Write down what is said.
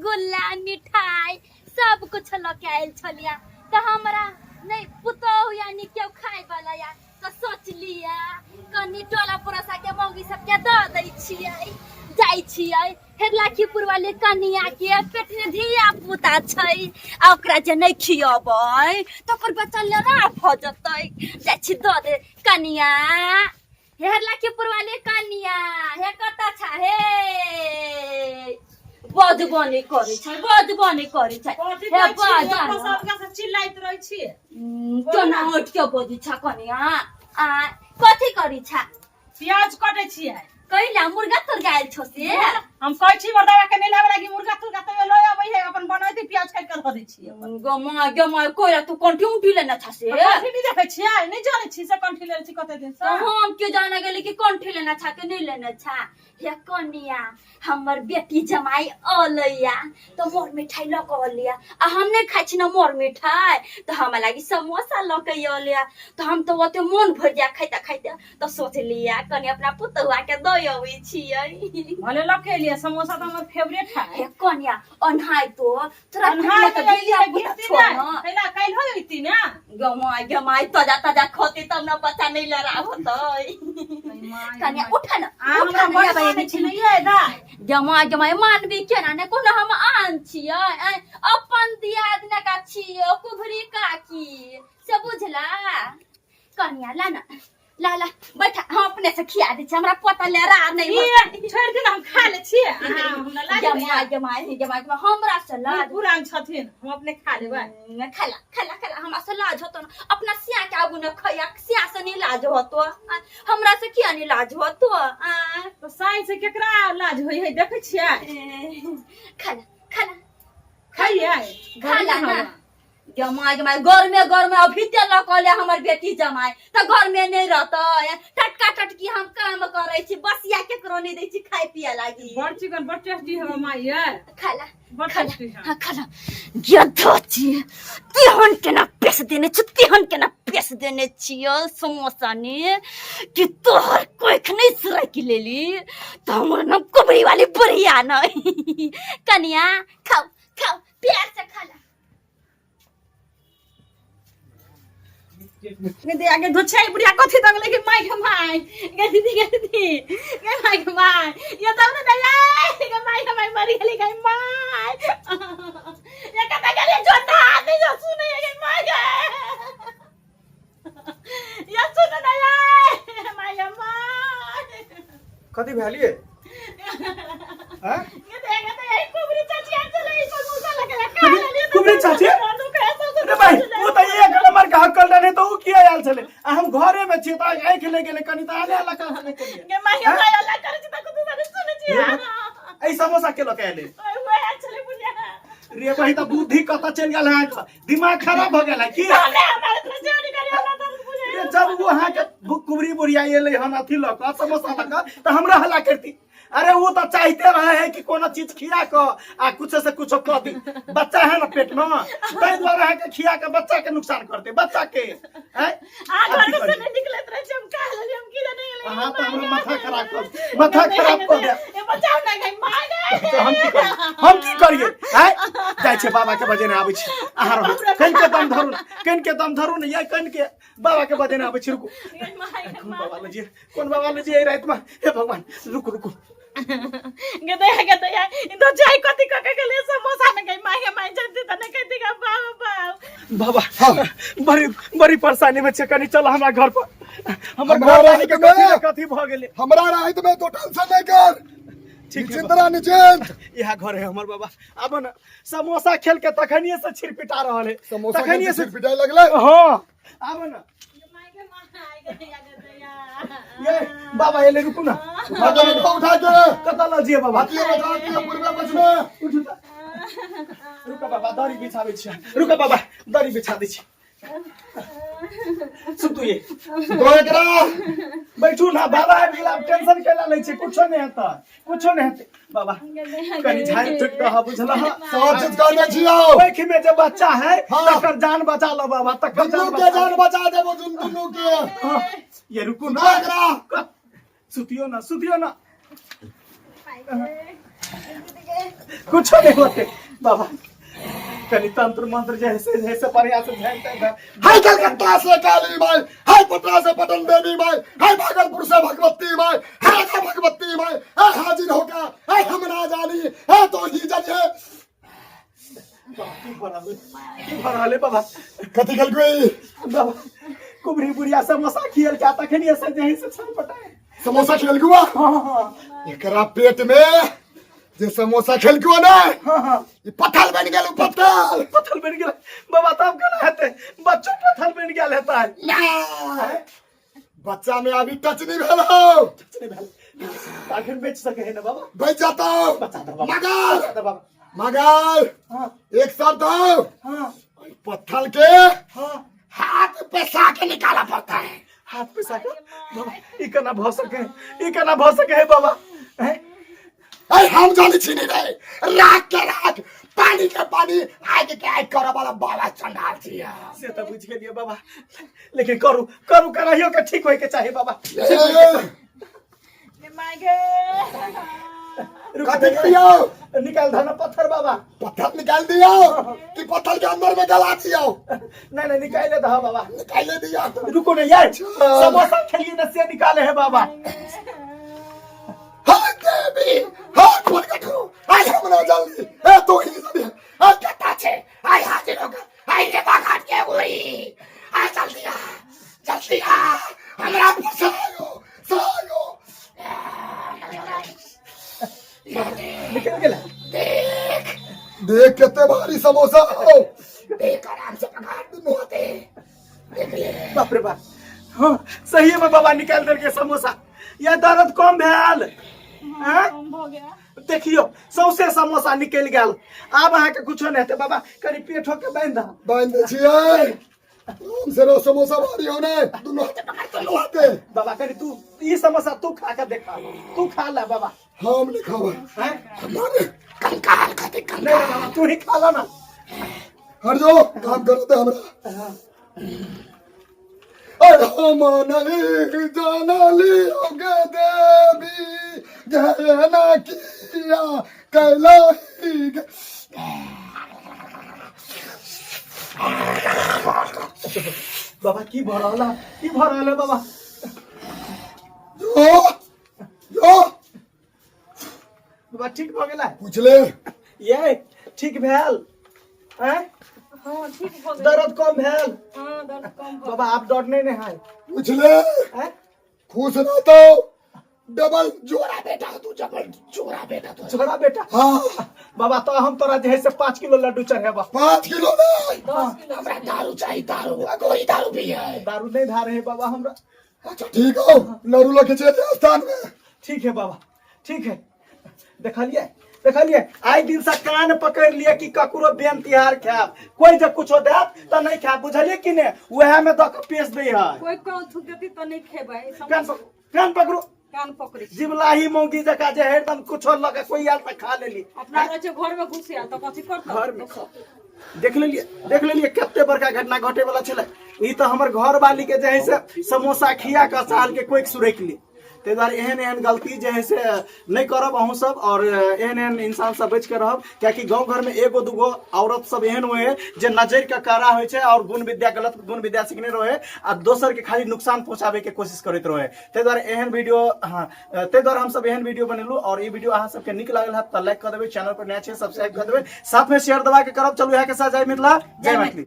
रसगुल्ला मिठाई सब कुछ लऽ के आयल छलिया तऽ हमरा नहि पुतोहु यानी केओ खाय वाला या तऽ सोचलिया कनि टोला पड़ोसा के मौगी सबके दऽ दै छियै जाइ छियै फेर लाखीपुर वाली कनिया के पेट में धिया पुता छै आ ओकरा जे नहि खियबै तऽ ओकर बच्चा लेरा भऽ जेतै जाइ छी दऽ दे कनिया हे लाखीपुर वाली कनिया हे कतऽ छा हे बजबो नहि करै छै बजबो नहि करै छै कथी हे कहै छियै? बज अपना सबके से चिल्लाइत रहै छियै। केना उठि के बजै छ कनिया आ कथी करै छ प्याज कटै छियै। कैला मुर्गा तुर्गा आयल छौ से हम कहै छी मर्दावा के नहि लाबे लागी मुर्गा तुर्गा तैयो लऽ अबै है अपन बनैती प्याज काटि कऽ धऽ दै छियै अपन। गमा गमा कोइला तू कंठी उंठी लेने छ से कंठी नहि देखै छियै नहि जानै छी से कंठी लेने छी कते दिन तो से हम के जाने गेली कि कंठी लेना छा के नहीं लेना छा हे कनिया हमर बेटी जमाई अलैया तो मोर मिठाई लऽ के अलिया आ हम नहीं खाइ छी ना मोर मिठाई तो हमरा लागी समोसा लऽ के अलिया तो हम तो ओते मोन भरि जाय खाइते खाइते तो सोचलिया कनि अपना पुतहुआ के दऽ अबै छियै भले लऽ के एलियै समोसा तऽ हमर फेवरेट है हे कनिया अनहाय तो तोरा अन्हार पेटमे के तऽ एलियै धिया पुता गिरती छौ नहि न कैला काल्हि हो जैती ने गमाय गमाय ताजा ताजा खोते तब न बच्चा नहीं लड़ावतै कनिया उठ न आ उठ हमरा न बड़ या मानै छी ने ये दाइ जमा जमाय मानबी केना ने कोनो हम आन छियै आँय, अपन दियाद का छियै कुभरी काकी से बुझला कनिया ला ना ला ला बैठा हम अपने से खिया दै छी हमरा पता ले रा नहीं ई छोड़ि दियौ ने हम खा लै छियै अहाँ हमरा लाज जमा होइया। जमा जमा जमा हमरा से लाज पुरान छथिन हम अपने खा लेबै खाला खाला खाला हमरा से लाज होतो न अपना सिया के आगू न खैया सिया से नहीं लाज होतो आ, हमरा से किया नहीं लाज होतो आ, तऽ साइ से केकरा लाज होइ है देखै छियै ए, खाला खाला खाइयै खाला ना जमाय जमाय घर में घर में अभी ते लऽ कऽ ले हमर बेटी जमाय तऽ घर में नहीं रहतै टटका टटकी हम काम करै छी बसिया केकरो नहीं दै छी खाय पिए लागी बड़ चिकन बड़ टेस्टी है माई ये खाला बड़ खाला टेस्टी है हाँ खाला गधा छी तेहन केना पेस देने छी तेहन केना पेस देने छियो समोसा ने कि तोहर कोख नहीं सरक लेली तो हमर नाम कुबरी वाली बुढ़िया नहीं कनिया खाओ खाओ प्यार से खाला दीदी आगे धोछाई बुढ़िया कथी दंग लेके माई के माई गे दीदी गे दीदी गे माई के माई ये तब ने दया गे माई के माई मरी गेली गे माई ये कता गेली जोता नहीं जो सुने गे माई गे ये सुन दया माई के माई कथी भेलिए हैं ये देख तो यही कुबरी चाची आ चले ई समोसा लगे खा लेली कुबरी चाची? अरे भाई ओ तऽ एक नंबर के हकल रहे तऽ उ किया आयल छलै आ हम घरे में छी तऽ आँखि ले गेलै कनि तऽ आने हल्ला कर हल्ला केलियै गे माई के माई अल्लाह करे छी त कुतु सुने छी एहि समोसा के लऽ के एलै ओए ओए चले बुढ़िया रे भाई तऽ बुद्धि कतऽ चलि गेल अहाँके दिमाग खराब भऽ गेल है की हमरा हमारे तरफ से नहीं करे हमरा तरफ बुझे रे जब वो अहाँके कुबरी बुढ़िया एलै हन अथी लऽ कऽ समोसा लऽ कऽ तऽ हमरा हल्ला करती अरे वो तो चाहते रहे है कि कोनो चीज खिया कऽ आ कुछ से कुछ कऽ दी बच्चा है ना पेट में ताहि दुआरे अहाँके खिया के बच्चा के नुकसान करते बच्चा के हैं? आ अथी घर से करी। नहीं निकलत रहे हम का लेली हम की जाने गेले अहाँ तऽ हमरा माथा खराब कर माथा खराब कऽ दे ए बचाओ ना गई मार गए तऽ हम की करियै हम की करियै आँय जाइ छियै बाबा के बजेने आबै छी अहाँ रहू कनिके दम धरू ने कनिके दम धरू ने यै कनिके बाबा के बजेने आबै छी रुकू कोन बाबा लग जियै कोन बाबा लग जियै रातिमे हे भगवान रुकू रुकू गदया गदया इन तो जाई कथी क के गेले समोसा में गई माई माई जल्दी त नहीं कहती का बाप बाप बाबा बड़ी बड़ी परेशानी में छै कनी चल हमरा घर पर हमर हमरा घर वाली के राहत कथी में। ने कथी भऽ गेलै हमरा राहत में तो टेंशन नहीं कर ठीक है निश्चिंत रह निश्चिंत इएह घर है हमर बाबा आब ने समोसा खेल के तखनिए से छिरपिटा रहल है समोसा तखनिए से के पिटाई लगले हाँ आब ने माई के माई गदया गदया ये बाबा एले रुकू ना उठा के उठा उठा के कतऽ लऽ जियै बाबा हाथिये बैठा के पूर्वे पश्चिमे उठू तऽ रुक बाबा दरी बिछाबै छियै रुक बाबा दरी बिछा दै छी सुतू ये दो एकरा बैठू ना बाबा आबि गेल आब टेंशन केला लै छै कुछो नहि हेतै कुछो नहि हेतै बाबा कनि झाड़ि फूकि दह बुझलह सब चीज कहने छियौ ओखि में जे बच्चा है हाँ। तकर जान बचा लो बाबा तकर दुनू जान के बचा जान बचा देबो दुनू दुनू के हाँ, ये रुकू दो ना एकरा सुतियो ना सुतियो ना कुछो नहीं होते बाबा। कनी तंत्र मंत्र जैसे जैसे बढ़िया से झाड़ते हैं। हाय कलकत्ता से काली माई, हाय पटना से पटन देवी माई, हाय भागलपुर से भगवती माई, हाय राजा भगवती माई, हाय हाजिर होका, हाय हम ना जानी, हाय तो ही जानिए। की भऽ रहल, की भऽ रहल है बाबा? कथी खेलकै? बाबा, कुबरी बुढ़िया समोसा खियल क्या तखन से जहीं से छल पटाए। समोसा खेलकुआ? हाँ हाँ। एकरा पेट में जे समोसा खेलकुआ ने, हाँ हाँ, ई पत्थर बन गेल, पत्थर। पत्थर बन गेल बाबा? तब केना हेतै? बच्चो पत्थर बन गेल हेतै? ना, बच्चा में अभी टच नहीं भेल हो। नहि भेल, अखन बेच सके है ना बाबा? बच जाता हूँ। बचा दे बाबा। मगर बचा दे बाबा। मगर हाँ। एक शर्त हो। हाँ। पत्थर के हाँ। हाथ पे के निकाला पड़ता है। हाथ पे साका बाबा? ई केना भऽ सके, ई केना भऽ सके है बाबा, हैं? अरे हम जानी छीनी रे, राख के राख, पानी के पानी, आग के आग करे वाला बाबा चंडाल छी। से तऽ बुझि गेलियै बाबा, लेकिन करू करू, कराहियो के ठीक होय के चाही बाबा। रुकू। कथी करियो? निकाल धन पत्थर बाबा। पत्थर निकाल दियो कि पत्थर के अंदर में गला दियो? नहीं नहीं, निकाले दह बाबा। निकाल दियो। रुको ना यार, समोसा खेलिए ना से निकाले है बाबा। हाँ देवी, हाँ प्रकट हो, आई हम ना जल्दी ए तो ही जल्दी आ कत्ता छे, आई हाजिर होकर, आई रे बाघाट के उड़ी, आ जल्दी आ, जल्दी आ, हमरा पर सहायो सहायो। निकल गेला। देख देख, कितने भारी समोसा हो, देख, आराम से पकड़ दुनू हाथे, देख ले। बाप रे बाप, हाँ सही में बाबा निकाल देल के समोसा। या दर्द कम भेल? हैं? कम भऽ गया। देखियो, सौंसे समोसा निकलि गेल। आब अहाँके कुछो नहि हेतै बाबा। कनि पेटो के बान्हि दह। बांध दे छियै, आराम से रहो, समोसा भारी हो ने, दुनू हाथे पकड़, दुनू हाथे। बाबा, कनि तू ई समोसा तू खा के देखा, तू खा ले बाबा। हम नहीं खावा। हैं? हमारे कंकाल खाते। नहीं। कंकाल। बाबा, तू ही खा ला ना। हट जाओ, काम करो ते हमरा। अरे हम नहीं जानली गे देवी, गहना किया कैलाई गे। बाबा, की भऽ रहल है, की भऽ रहल है बाबा? जो जो। बाबा, ठीक भऽ गेलै? पूछ ले। ये ठीक भेल हैं? हाँ, ठीक भऽ गेल। दर्द कम भेल? हाँ, दर्द कम भऽ बाबा, आप डर नहीं है? पूछ ले। हैं? खुश रह तो डबल जोड़ा बेटा तू, डबल जोड़ा बेटा तू। छोड़ा बेटा? हाँ। बाबा, तो हम तोरा जे है से 5 किलो लड्डू चढ़ेबा। 5 किलो नहीं। 10 किलो। हमरा दारू चाहिए, दारू, गोरी दारू भी है। दारू नहीं धारे है बाबा हमरा। अच्छा ठीक हो, लड़ू लगे चले स्थान में। ठीक है बाबा, ठीक है। देखलिए देखलिए, आइ दिन से कान पकड़ लिए कि ककरो बेन तिहार खायब, कोई जब कुछो देत तऽ नहीं खायब, बुझलिए कि ने? वएह में दऽ के पेश दै है। कोई कहूँ थूक देती तो नहीं खेबै। कान कान पकड़ू। कान पकड़ै छी। जिबलाही मौगी जकाँ जे हरदम कुछो लऽ के कोई आयल तऽ खा लेली। अपना रहै छै घर में घुसि आयल तऽ कथी करतौ? घर में देख लेलिए, देख लेलिए, कते बड़का घटना घटे वाला छलै। ई तऽ हमर घर वाली के जे है से समोसा खिया कऽ साल के कोइक सुरकि ली। ताहि दुआरे एहन एहन गलती जे है से नहि करब अहूँ सब और एहन एहन इंसान सब बचि के रहब, कियाकि गाँव घर में एगो दूगो औरत सब एहन होइ है जे नजर के कड़ा होइ छै और गुण विद्या, गलत गुण विद्या सीखने रहे आ दोसर के खाली नुकसान पहुंचाबे के कोशिश करैत रहे। ताहि दुआरे एहन वीडियो, हाँ, ताहि दुआरे हमसब एहन वीडियो बनेलहुँ। और ई वीडियो अहाँ सबके नीक लागल हत तऽ लाइक कऽ देबै, चैनल पर नया छै सब्सक्राइब कऽ देबै, साथ में शेयर दबा के करब। चलू, इएह के साथ जय मिथिला, जय मैथिली।